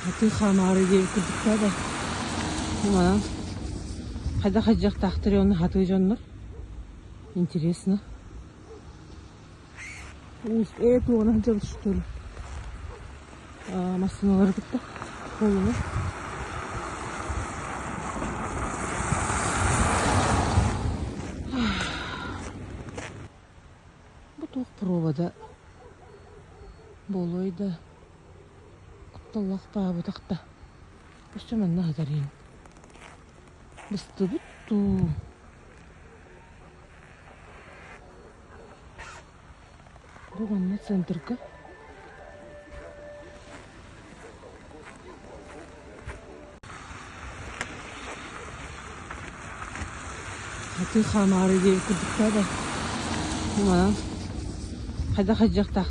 Хатыы хаамаары диэбит курдуктаа да манан хайдах хайдьахтаахтарый уонна хатыы дьоннор интересно Ээ туоҕунан сылдьабыт что ли массыыналары кытта буолума Бу туох провода буолуой да кутталлаах баабытах да өссө манна сытар иһин быстыбыт дуу Бу манна центрга Хатыы хаамаары диэбит курдуктаа да манан хайдах хайдьахтаах.